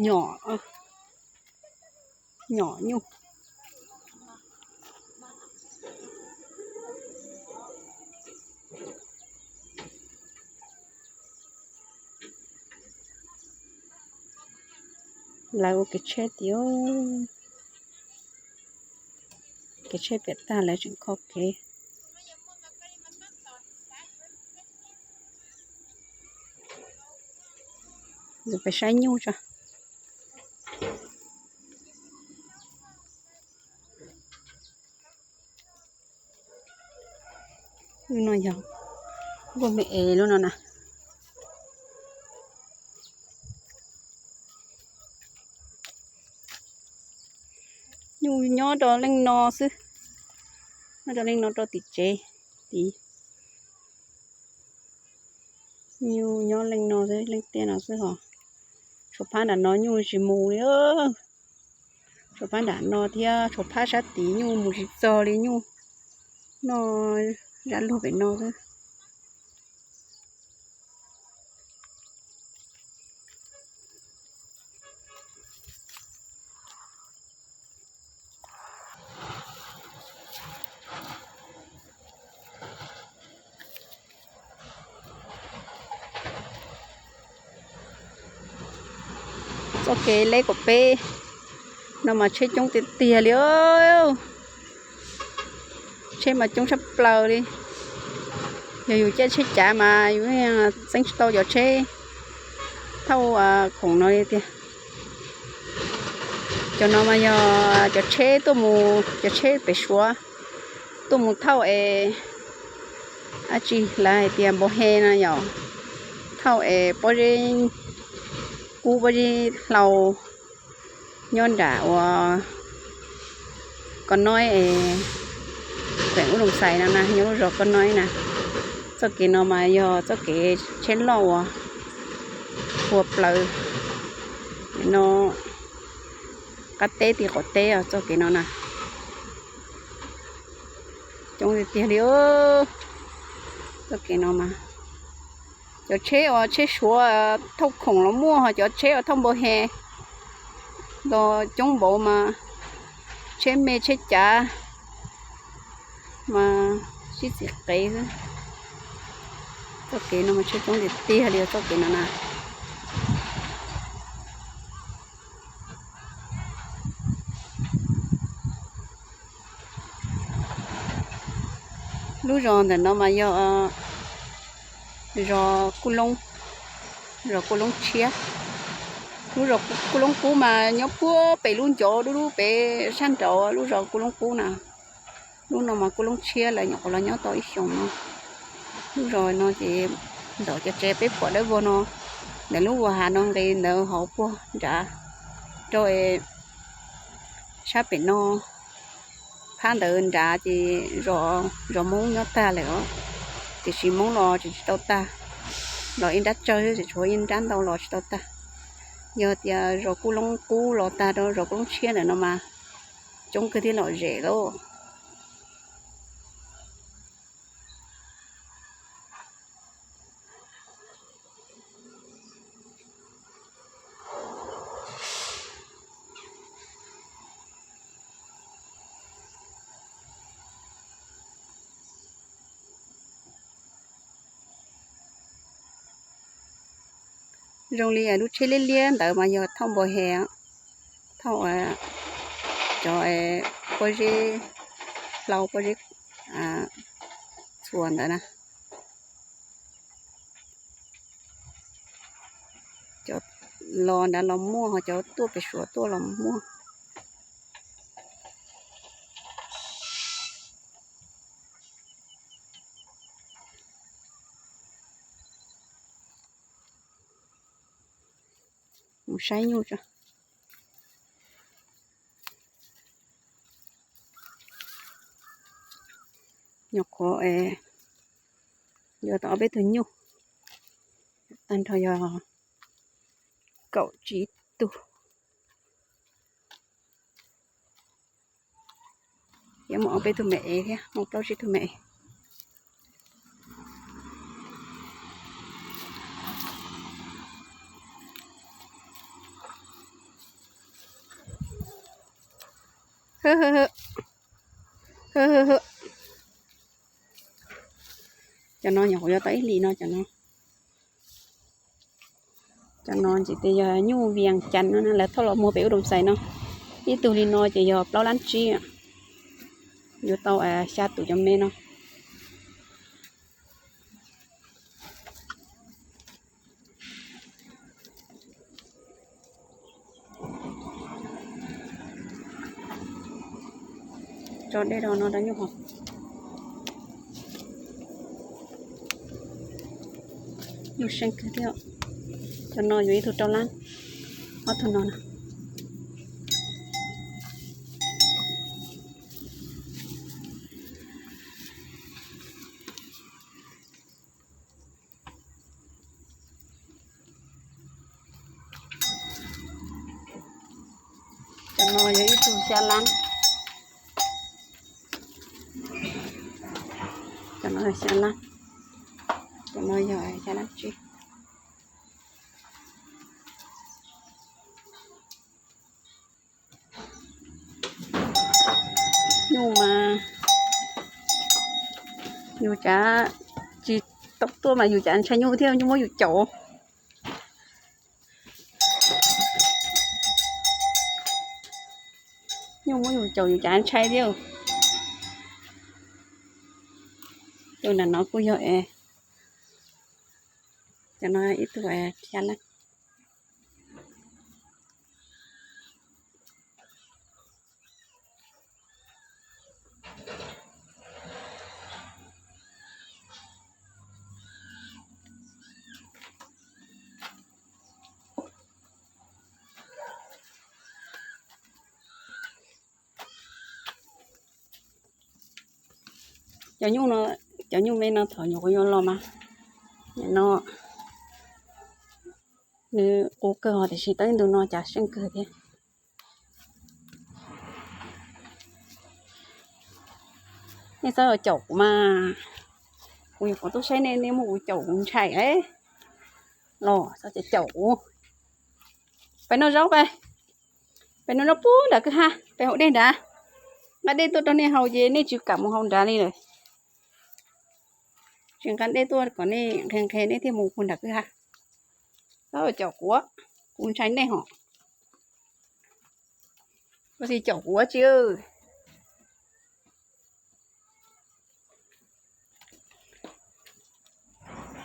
Nyom, nyom nyuj. Lawv ua kev tsheb tiag, kev tsheb piam tag lawv tseem kho kev. Yus pais saib nyuj tso. Lub no yog nkuaj me es lub no na. Nyuj nyob rau leej no xwb, nyob rau leej no rau tim tsev tid. Nyuj nyob leej no xwb, leej tiaj no xwb hos. Tshuav phab nram no nyuj tsis mus li. Tshuav phab nram no thiab tshuav phab sab tid nyuj mus tsis txog li, nyuj noj zab luag pem no xwb. Txoj kev leb kaum peb no mas tsheb coob tiag tiag li. Tsheb mas coob tshaj plaws li. Yog yus caij tsheb cav mas yus txeeb tsis tau cov tsheb thauj khoom no li tiag. Cov no mas yog cov tsheb tuaj mus, cov tsheb pem Suav tuaj mus thauj es dab tsi lawv hais tias npau he no yom, thauj es pob zeb kub pob zeb hlau nyob nram uas Koj Noib es, kheem Ub Loos Xais no na, nyob lub zos Koj Noib na. Txoj kev no mas yog txoj kev tsheb loj uas ua plaws no qab teb ti qaum teb os, txoj kev no na. Coob tiag tiag li. Txoj kev no mas cov tsheb uas tsheb Suav thauj khoom los muaj, ho cov tsheb uas thauj npau he los coob npaum mas tsheb me tsheb cav mas sib txim qev xwb. Txoj kev no mas tsheb coob tiag tiag li txoj kev no na. Lub zos ntawm no mas yog zos Kuj Loob, zos Kuj Loob Tshiab. Lub zos Kuj Loob Kub mas nyob puag pem lub ncov dub dub pem sab nraud lub zos Kuj Loob Kub na. Lub no mas Kuj Loob Tshiab lawv nyuam qhuav los nyob tau ib xyoos no. Lub zos no ces ntawm cov tsev peb pom dawb vog no, ntawm lub vuas hav no nqis ntawd hauv puag nrad rau sab pem no. Phab ntawd nrad ces zos Hmoob nyob tag lawm os, tiam sis Hmoob los tsis tsis tau tag, los ib nrab tsawg xwb, tshuav ib nrab ntau los tsis tau tag. Yog tias zos Kuj Loob Kub los tag rau zos Kuj Loob Tshiab ntawm no mas coob kawg thiab lom zem lauj. Zoo li lub tsheb liab liab ntawd mas yog thauj npau he, thauj cov pob zeb hlau pob zeb txhuas ntawd na. Cov los nrad los muaj, ho cov tuaj pem Suav tuaj los muaj. Mus saib nyuj tso. Nyuam qhuav yuav tau ob peb tug nyuj, tag nrho yog kaum tsib tug. Yuav muaj ob peb tug me ev thiab, muaj plaub tsib tug me ev. Cov no nyuam qhuav yuav tau ib hlis no cov no. Cov no ces tias yog nyuj Vias Cas no na, lawv thauj los muag pem Ub Doo Xais no. Ib tug li no ces yog plaub lab tsib, yuav tau xya tus cov me no. Tso dej rau no rau nyuj hov. Nyuj seej kawg thiab. Cov no yuav ib tug rau lab, ob tug no na. Cov no yog ib tug xya lab. Cov no xya lab. Cov no yog xya lab tsib. Nyuj mas yus cav tsis tau tuaj mas yus cav ntshai nyuj thiab, nyuj muab yus caum. Nyuj muab yus caum yus cav ntshai thiab. Tus nram no kuj yog es, cov no ib tug xya lab. Cov nyuj no, cov nyuj me no thaum nyuam qhuav yuav los mas, nim no nws qus kawg hos tiam sis tau ib ntus no cas seej kawg thiab. Nej txhob caum kuv mas, kuv nyuam qhuav tuaj saib nej, nej muab kuv caum kuv ntshai los txhob caum kuv. Pem noj zaub pem, pem noj zaub pub nram kwj ha, pem hauv dej nrad. Nqa dej tuaj rau nej haus ces nej tsis kam mus haus nrad li lawm. Tsis nqa dej tuaj kom nej nqhis nqhis nej thiaj mus puag nram kwj ha. Txhob caum kuv, kuv ntshai nej hos. Koj tsis caum kuv tsi.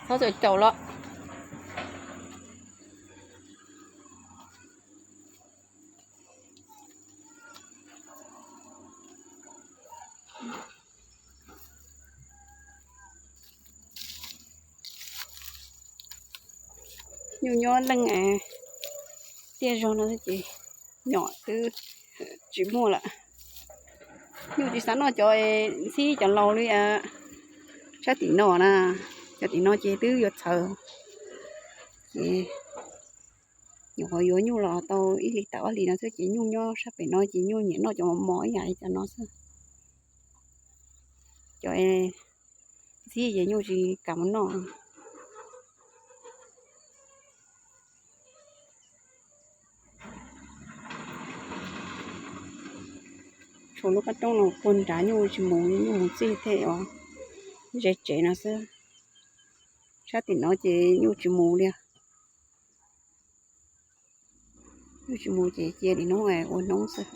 Txhob caum los. Nyuj nyob leej tiaj zog no ces nyom twb tsis muaj lawm. Nyuj tsis xav noj cov ntxhib cov laus li. Sab tim no na, cov tim no ces twb yuav txhaws. Ces nyuam qhuav yuav nyuj los tau ib hlis tawm ob hlis no xwb ces nyuj nyob sab pem no ces nyuj nyiam noj cov mos mos ib yam li cov no xwb. Cov ntxhib ces nyuj tsis kam mus noj. Tshuav lub qab roob no puag nrad nyuj tsis mus, nyuj mus txij tej os ze tsev no xwb. Sab tim no ces nyuj tsis mus li. Nyuj tsis mus ces cia li no ua hnub xwb.